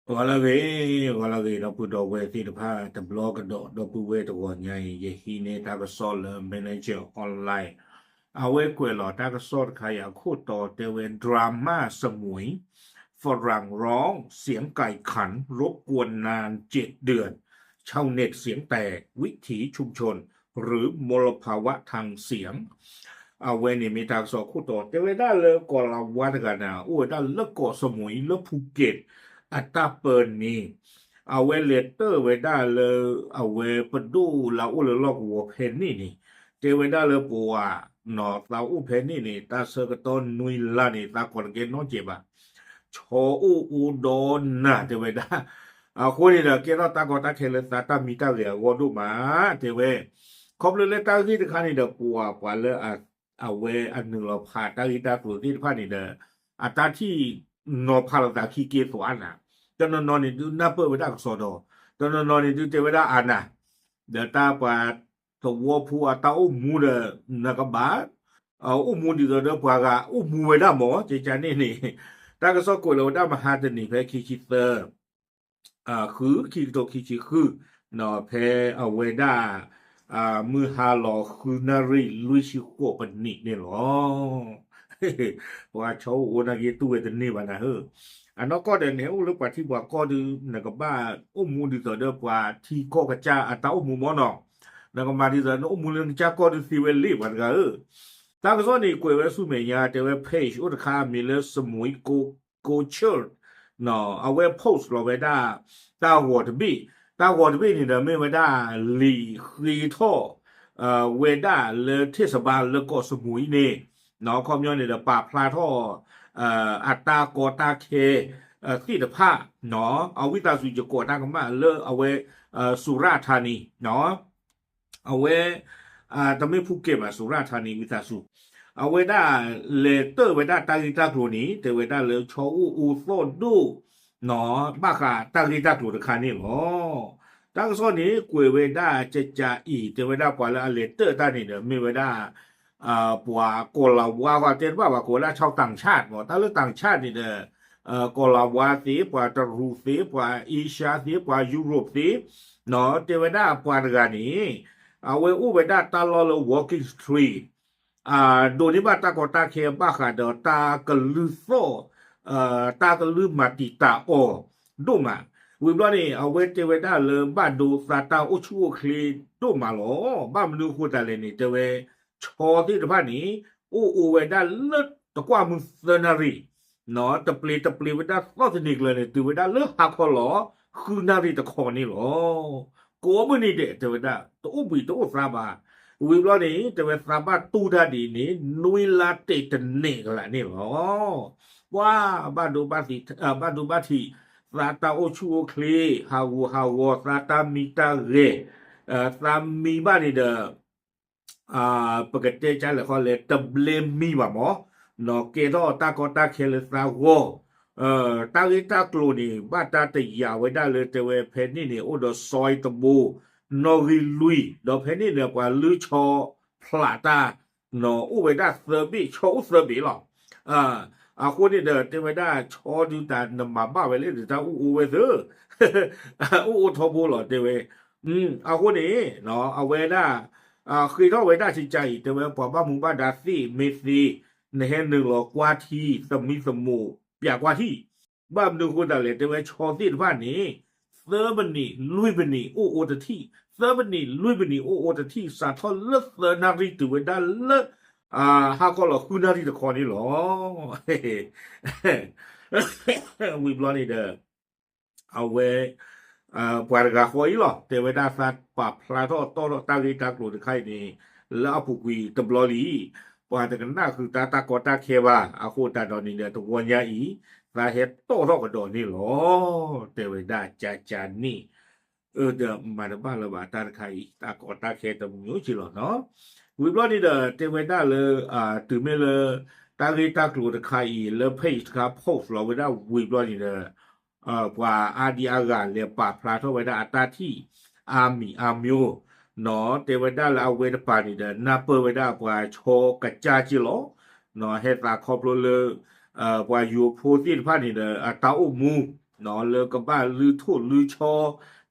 ဂီၤလၢအဂ့ၤ, ဂီၤလၢအဂ့ၤ ဒီပုၢ်ဒီဝဲၢ်သ့ၣ်တဖၣ်တဘျီကဒီး, ဒီပုၢ်ဝဲၢ်တဂီၤညါအံၤ ယဟံးန့ၢ်တၢ်ကစီၣ်လၢ Manager Online အဝဲကွဲးလီၤတၢ်ကစီၣ်တခါအံၤအခိၣ်တီတဲဝဲ ดราม่าสมุย ฝรั่งร้องเสียงไก่ขัน รบกวนนานเจ็ดเดือน ชาวเน็ตเสียงแตก วิถีชุมชน หรือมลภาวะทางเสียง အဝဲန့ၣ်မ့ၢ်တၢ်ကစီၣ်အခိၣ်တီ တဲဝဲဒၣ်လၢကီၢ်လၤဝါတဂၤန့ၣ် အိၣ်ဝဲဒၣ်လၢကီၢ်စမူၤအံၤ လၢဖူက့း အတၢ်ပၢန့ၣ် အဝဲလဲၤတၢၢ်ဝဲဒၣ်လၢ အဝဲပဒိၣ်လၢအအိၣ်လၢလီၢ်ကဝီၤဖဲန့ၣ်န့ၣ် တဲဝဲဒၣ်လၢပှၤ သးအိၣ်ဖဲန့ၣ်န့ၣ် တၢ်ဆၢကတီၢ်နွံလါန့ၣ် သးကီၢ်တကဲနီတစဲးဘၣ် ဆီအိၣ်အိၣ်ဒီးနၤ တဲဝဲဒၣ်. အဃိန့ၣ်ဒီး ကဲထီၣ်တၢ်ကီတၢ်ခဲလၢသးတၢ်မံတၢ်ဂဲၤအဂီၢ်ဒိၣ်မး တဲဝဲ. ခီဖျိလၢတၢ်ဂ့ၢ်တခါန့ၣ်ဒီး ပှၤပှၤလၢ အဝဲအနုာ်လီၤဖးတၢ်ဂ့ၢ်တၢ်ကျိၤသ့ၣ်တဖၣ်န့ၣ်ဒီး အတၢ်ထံၣ်နီၤဖးလိာ်သးခံက့ၤသွးနၤ, တနီၤနီၤန့ၣ်ဒုးနၢ်ပၢၢ်ဝဲဒၣ်ကစီဒီ, တနီၤနီၤန့ၣ်ဒုးတဲဝဲဒၣ်အါနၤ, ဒီးတၢ်ပှၤသဝီဖိအတၢ်အိၣ်မူဒီး နကဘၣ် အိၣ်မူဒ်သိးဒီးပှၤဂၤအိၣ်မူဝဲဒၣ်မး ကကန့ၣ်န့ၣ် တၢ်ကစီၣ်ကွဲးလီၤဝဲဒၣ်မဟါတနံၤဖဲခံဆံသၢ ဃု ခံကထိခံဆံဃု ဖဲအဝဲဒၣ် မုၢ်ဟါလီၤဃုနၣ်ရံၣ်လွံၢ်ဆံဃိးပနံးန့ၣ်လီၤ. ပှၤဆီအိၣ်အိၣ်နာ်က့တူၢ်ဝဲတန့ၢ်ဘၣ်နၤဧၢ, အနီၢ်ကီၢ်ဒီးန့ၣ် အိၣ်လၢပှၤထံပှၤကီၢ်ဒုး နကဘၣ်အိၣ်မူဒ်သိးဒီးပှၤထံကီၢ်ကစၢ်အတၢ်အိၣ်မူမးနီၤ, နကမၤဒ်သိးနအိၣ်မူလၢနကစၢ်ကီၢ်ဒုးသ့ဝဲလံ ပှၤတဂၤဧၢ. တၢ်ကစီၣ်န့ၣ်ကွဲးဝဲဆူမဲာ်ညါ တဲဝဲ page အိၣ်တခါအမံၤလၢ စမူၤ culture အဝဲ post လီၤဝဲဒၣ် တၢ်ဂီၤတဘ့ၣ်, တၢ်ဂီၤတဘ့ၣ်န့ၣ်ဒီးမ့ၢ်ဝဲဒၣ် လံာ်ဃ့ထီၣ် ဝဲဒၣ်လၢထ့ၣ်စဘါလၢကီၢ်စမူၤအံၤန့ၣ်, ခီပညီန့ၣ်ဒီးပာ်ဖျါထီၣ် အတၢ်ကီတၢ်ခဲ သ့ၣ်တဖၣ်, အဝံသးစူၤယကိးတၢ်ကမၣ်လၢအဝဲ စူၤရၣ်ထါနံၤ အဝဲ တမ့ၢ်ဖူကဲးဘၣ် စူၤရၣ်ထါနံၤ ဝံသးစူၤ, အဝဲဒၣ်လဲၤတၢၢ်ဝဲဒၣ်တၢ်ဂ့ၢ်တၢ်ကျိၤန့ၣ် တဲဝဲဒၣ်လၢဆီအိၣ်အိၣ်သီၣ်ဒိၣ် ဘၣ်ဃးတၢ်ဂ့ၢ်တၢ်ကျိၤတခါန့ၣ်လီၤ. တၢ်ကစီၣ်န့ၣ်ကွဲးဝဲဒၣ်ကကးအံၤ တဲဝဲဒၣ်ပှၤလၢအလဲၤတၢၢ်တၢ်န့ၣ်ဒီး မ့ၢ်ဝဲဒၣ် ပှၤကီၢ်လၤဝါဃီတဲတဘၣ်ဘၣ် ကိးဝဲဒၣ် ชาวต่างชาติ မး တၢ်လၢ ต่างชาติ န့ၣ်ဒီး ကီၢ်လၤဝါသ့ ပှၤတရူးသ့ ပှၤအ့ရှါသ့ ပှၤယူရိၣ်သ့ တဲဝဲဒၣ်ပှၤတဂၤန့ၣ် အဝဲအိၣ်ဝဲဒၣ်တၢ်လီၢ်လၢ Walking Street ဒိးန့ၢ်ဘၣ်တၢ်ကီတၢ်ခဲဘၣ်ဃးဒီးတၢ်ကလုၢ်သီၣ် တၢ်ကလုၢ်မၤတံာ်တာ်အီၤဒိၣ်မး, ဝံၤဘျီန့ၣ် အဝဲတဲဝဲဒၣ်လၢဘၣ်ဒိသးတၢ်အိၣ်ဆူၣ်အိၣ်ချ့ဒိၣ်မးလီၤ. ဘၣ်မနုၤအဃိသတးလဲၣ်န့ၣ် တဲဝဲ ဆီသ့ၣ်တဖၣ်န့ၣ် အိၣ်အိၣ်ဝဲဒၣ်လၢတကွၢ်မုၢ်သၢနၣ်ရံၣ် တပျ့ၤတပျ့ၤဝဲဒၣ်သီၣ်တနံၤကျၢၤန့ၣ် တုၤဝဲဒၣ်လၢဟါခီလီၤ ဃုနၣ်ရံၣ်တခီန့ၣ်လီၤ. ကိးမုၢ်နံၤဒဲး တဲဝဲဒၣ် တအိၣ်ဘှံးတအိၣ်သါဘၣ်. ဝံၤဘျီန့ၣ် တဲဝဲသးဘၣ်တူၢ်တၢ်ဒ်အံၤန့ၣ် နွံလါတဲာ်တန့ၢ်ကလးန့ၣ်လီၤ. ပှၤဘၣ်ဒိဘၣ်ထံး ဘၣ်ဒိဘၣ်ထံး သးတၢ်အိၣ်ဆူၣ်အိၣ်ချ့ ဟးဂူာ်ဟးဂီၤ သးတၢ်မံတၢ်ဂဲၤ သးမံဘၣ်န့ၣ်ဒီး ပကတဲကလဲၣ်ဃီလဲၣ် တဘျဲမံဘၣ်မး, နီၢ်ကဲထီၣ်တၢ်ကီတၢ်ခဲလၢသးဂီၢ်, တၢ်ဂ့ၢ်တၢ်ကျိၤန့ၣ် ဘၣ်တၢ်တယာ်ဝဲဒၣ်လၢတဲဝဲဖဲန့ၣ်န့ၣ် အိၣ်ဒီးစီတဘိ နီၣ်ဂံၢ်လွံၢ် ဒီးဖဲန့ၣ်န့ၣ် ပှၤလုၢ်ဆီဖျးတၢ် နီၢ်အိၣ်ဝဲဒၣ်သၢဘ့ၣ် ဆီအိၣ်သၢဘ့ၣ်လီၤ. အဃိန့ၣ်ဒီး တဲဝဲဒၣ်ဆီဒုးတၢ်နမၤဘၣ်ဝဲလၢ တၢ်အိၣ်အိၣ်ဝဲသ့ အိၣ်အိၣ်ထီဘိလီၤ တဲဝဲ. အဃိန့ၣ် အဝဲဒၣ် ဃ့ထီၣ်ဝဲဒၣ်ကကးအံၤ တဲဝဲပှၤဘၣ်မူဘၣ်ဒါသ့ၣ်မ့ၢ်သ့ နဟဲနုာ်လီၤကွၢ်ထံ သမံသမိး ပၠးကွၢ်ထံ ဘၣ်မနုၤအဃိသတးလဲၣ် တဲဝဲဆီသ့ၣ်တဖၣ်န့ၣ် သၢမံးနံး လွံၢ်မံးနံး အိၣ်အိၣ်တထံၣ်, သၢမံးနံး လွံၢ်မံးနံး အိၣ်အိၣ်တထံၣ် စးထီၣ်လၢသၢနၣ်ရံၣ်တုၤဝဲဒၣ်လၢ ဟါခီလီၤဃုနၣ်ရံၣ်တခီန့ၣ်လီၤ. ဝံၤဘျီန့ၣ်ဒီး အဝဲ ပှၤတဂၤဃီအံၤလီၤ တဲဝဲဒၣ်သးပာ်ဖျါထီၣ် တီၣ်ထီၣ်တၢ်ဂ့ၢ်တၢ်ကျိၤတခါအံၤန့ၣ် လၢအပူၤကွံာ်တဘျီလံ. ပှၤတကနၣ်ဃုာ်တၢ်တၢ်ကီတၢ်ခဲဘၣ်. အဃိသတးဒီးန့ၣ်ဒီး တဂီၤညါအံၤ သးဟဲတီၣ်ထီၣ်ကဒီးန့ၣ်လီၤ တဲဝဲဒၣ်ကကးန့ၣ် အၢ ဒီးမၤတဘၣ်လၢၤဘၣ်တၢ်တခါအံၤ တၢ်ကီတၢ်ခဲတမံၤအိၣ်က့လီၤနီၤ. ဝံၤဘျီန့ၣ်ဒီး တဲဝဲဒၣ်လၢ တုၤမ့ၢ်လၢ တၢ်ဂ့ၢ်တၢ်ကျိၤတခါအံၤ လၢ page တခါ post လီၤဝဲဒၣ်ဝံၤဘျီန့ၣ်ဒီး ပှၤအါဒံအါဂၤလဲၤပာ်ဖျါထီၣ်ဝဲဒၣ်အတၢ်ထံၣ် အါမံၤအါမျိၤ နီၤ တဲဝဲဒၣ်လၢအဝဲတပၤန့ၣ်ဒီး နၢ်ပၢၢ်ဝဲဒၣ်ပှၤဆီကစၢ်က့လီၤ. နီၤ ဟဲသးခီဖျိလၢ ပှၤယိၤဖိသ့ၣ်တဖၣ်န့ၣ်ဒီး အတၢ်အိၣ်မူ လၢကဘၣ်လုၢ်ထိၣ်လုၢ်ဆီ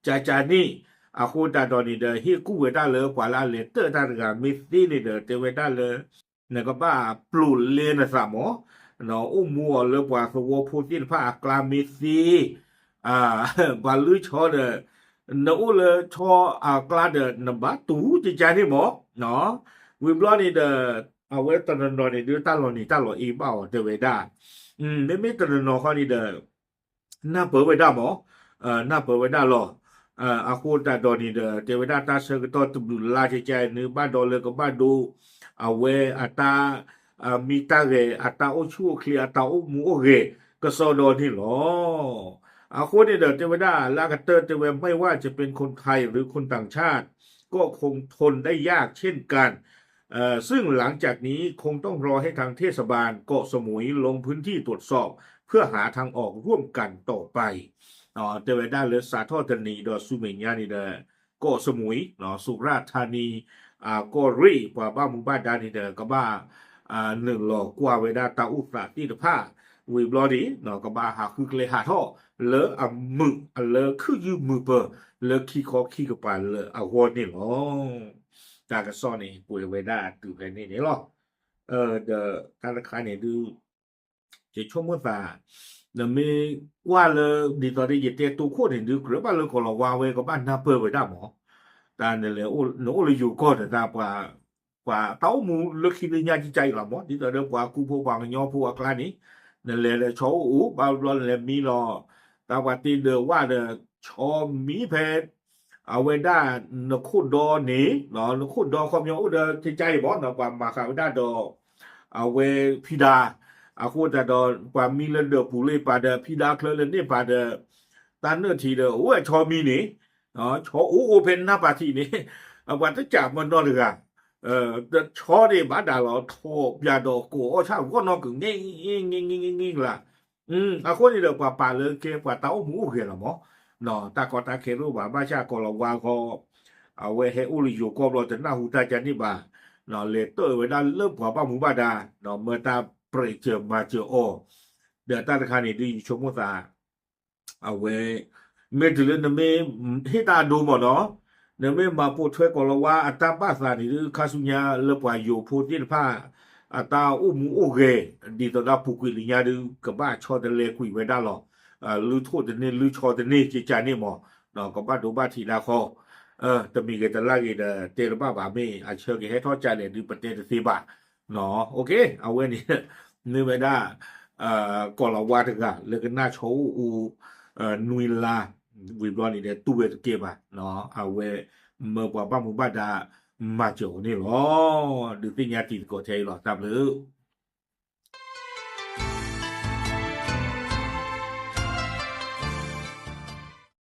ကကန့ၣ်, အဃိသတးဒီးန့ၣ်ဒီး ဟ့ၣ်ကူၣ်ဝဲဒၣ်လၢပှၤလၢအလဲၤတၢၢ်တၢ်တဂၤမ့ၢ်သ့န့ၣ်ဒီး တဲဝဲဒၣ်လၢ နကဘၣ်ပျိာ်လဲနသးမး, အိၣ်မူအီၤလၢပှၤသဝီဖိသ့ၣ်တဖၣ်အကျါမ့ၢ်သ့, ပှၤလုၢ်ဆီဒီး နအိၣ်လၢဆီအကျါဒီး နဘၣ်တူၢ်ကကန့ၣ်မး, ဝံၤဘျီန့ၣ်ဒီး အဝဲတနီၤနီၤန့ၣ်ဒုး တၢ်လီၤနံၤတၢ်လီၤအ့ဘၣ်အီၤ တဲဝဲဒၣ်, မ့မ့ၢ်တနီၤနီၤဃီန့ၣ်ဒီး နၢ်ပၢၢ်ဝဲဒၣ်မး, နၢ်ပၢၢ်ဝဲဒၣ်လီၤ. အဃိသတးဒီးန့ၣ်ဒီး တဲဝဲဒၣ်တၢ်ဆၢကတီၢ်တဘျုးလါကကန့ၣ် ဘၣ်ဒီးလၢကဘၣ်ဒိ အဝဲအတၢ် မံတၢ်ဂဲၤ အတၢ်အိၣ်ဆူၣ်အိၣ်ချ့ အတၢ်အိၣ်မူအိၣ်ဂဲၤ ကစီဒီန့ၣ်လီၤ. အဃိန့ၣ်ဒီး တဲဝဲဒၣ်လၢအကတၢၢ်တဲဝဲ ไม่ว่าจะเป็นคนไทยหรือคนต่างชาติ ก็คงทนได้ยากเช่นกัน เอ่อ ซึ่งหลังจากนี้คงต้องรอให้ทางเทศบาลเกาะสมุยลงพื้นที่ตรวจสอบเพื่อหาทางออกร่วมกันต่อไป တဲဝဲဒၣ်လၢစးထီၣ်တနံၤဒီးဆူမဲာ်ညါန့ၣ်ဒီး ကီၢ်စမူၤ စူၤရၣ်ထါနံ ကီၢ်ရ့ၣ် ပှၤဘၣ်မူဘၣ်ဒါန့ၣ်ဒီး ကဘၣ် နုာ်လီၤကွၢ်ဝဲဒၣ်တၢ်အိၣ်သးသ့ၣ်တဖၣ် ဝံၤဘျီန့ၣ် ကဘၣ်ဟးဃုကျဲဟးထီၣ် လၢအမုာ် လၢခုၣ်ယုၢ်မုာ်ပၢၤ လၢခံခီခံကပၤလၢအဂီၢ်န့ၣ်လီၤ. တၢ်ကစီၣ်န့ၣ် ကွဲးဝဲဒၣ်တုၤဖဲန့ၣ်န့ၣ်လီၤ. ဒီးတၢ်တခါန့ၣ်ဒုး ယဆိကမိၣ်သး နမ့ၢ်ကွၢ်လၢ ဒ်သိးဒီးယတဲတိခိၣ်န့ၣ်ဒုး ကြၢးဘၣ်လၢကီၢ်လီၤဝါဝဲကဘၣ်နၢ်ပၢၢ်ဝဲဒၣ်မး, တၢ်နလဲၤ နအိၣ်လၢယိၤကီၢ်ဒီးတၢ် ပှၤတၢ်အိၣ်မူလၢခံလၢညါကကါအံၤလီၤမး, ဒ်သိးဒီးပှၤကူဖိပှၤကညီဖိအကျါန့ၣ် နလဲၤဒီးဆီအိၣ်အိၣ် ဘၣ်ဘျီနလဲၤမံလီၤ တၢ်ပှၤတ့ဒၢးဝၣ်ဒီး ဆီမံဖဲ အဝဲဒၣ်နခိၣ်ဒီန့ၣ် နခိၣ်ဒီခီပညီအိၣ်ဒီးကကါအံၤမး ပှၤမၤဃာ်ဝဲဒၣ်ဒီး အဝဲဖံဒါ, အဃိသတးဒီး ပှၤမံလၢဒၢးပူၤလၢပာ်ဒီးဖံဒါချၢလၢန့ၣ်ပာ်ဒီး တၢ်နၢၣ်ထံးဒီး အိၣ်ဝဲဆီမံန့ၣ်, ဆီအိၣ်အိၣ်ဖဲနၢ်ပာ်ထံးန့ၣ်, ပှၤတကးမနီတဂၤ, ဒီးဆီန့ၣ်ဘၣ်ဒၣ်လီၤထီၣ်ပၠးဒီးကိးအီၣ်ဆၣ်ဂီၢ်နီၢ်ကုၤ ငဲၢ်ငဲၢ်ငဲၢ်လၢ အဃိန့ၣ်ဒီး ပှၤပာ်လၢကဲပှၤတၢ်အိၣ်မူအိၣ်ဂဲၤလီၤမး, တၢ်ကီတၢ်ခဲတအိၣ်ဘၣ် ဘၣ်ဆၣ်ကီၢ်လီၤဝါဃီ အဝဲဟဲအိၣ်လၢယိၤကီၢ်ဘျီ တနၢ်ဟူတၢ်ကန့ၣ်ဘၣ်, လဲၤတၢၢ်ဝဲဒၣ်လၢပှၤဘၣ်မူဘၣ်ဒါ မၢတၢ်ပြဲးစၢၤမၤစၢၤအီၤ, ဒီးတၢ်တခါန့ၣ်ဒုးယဆိကမိၣ်သး အဝဲ မ့ၢ်တုၤလၢနမ့ၢ်ဟ့ၣ်တၢ်အဒိမးနီၤ, နမ့ၢ်မၤပိာ်ထွဲကီၢ်လီၤဝါအတၢ်ဘၣ်သးန့ၣ်ဒုး ခါဆူညါလၢပှၤယိၤဖိသ့ၣ်တဖၣ် အတၢ်အိၣ်မူအိၣ်ဂဲၤ ဒ်သိးဒၣ်ပူၤကွံာ်လၢညါဒုး ကဘၣ်ဆီတလဲကွံာ်ဝဲဒၣ်လီၤ. လုၢ်ထိၣ်တန့ၢ်လုၢ်ဆီတန့ၢ်ကကန့ၣ်မး, ကဘၣ်ဒိဘၣ်ထံးဒၣ်ဃီ, တမံၤဂ့ၤတလါဂ့ၤဒီး တဲတဘၣ်ဘၣ် မ့ၢ်အဆၢကဟဲထီၣ်ကလဲၣ်ဒုး ပတဲတသ့ဘၣ်. အဝဲန့ၣ် မ့ၢ်ဝဲဒၣ် ကီၢ်လီၤဝါတဂၤလၢကနၣ်ဆီအိၣ်အိၣ် နွံလါ ဝံၤဘျီန့ၣ်ဒီး တူၢ်ဝဲတကဲဘၣ်, အဝဲ မၢပှၤဘၣ်မူဘၣ်ဒါ မၤစၢၤအီၤန့ၣ်လီၤ. ဒုးသ့ၣ်ညါတံၤသကိးထဲအံၤလီၤ. တၢ်ဘျုး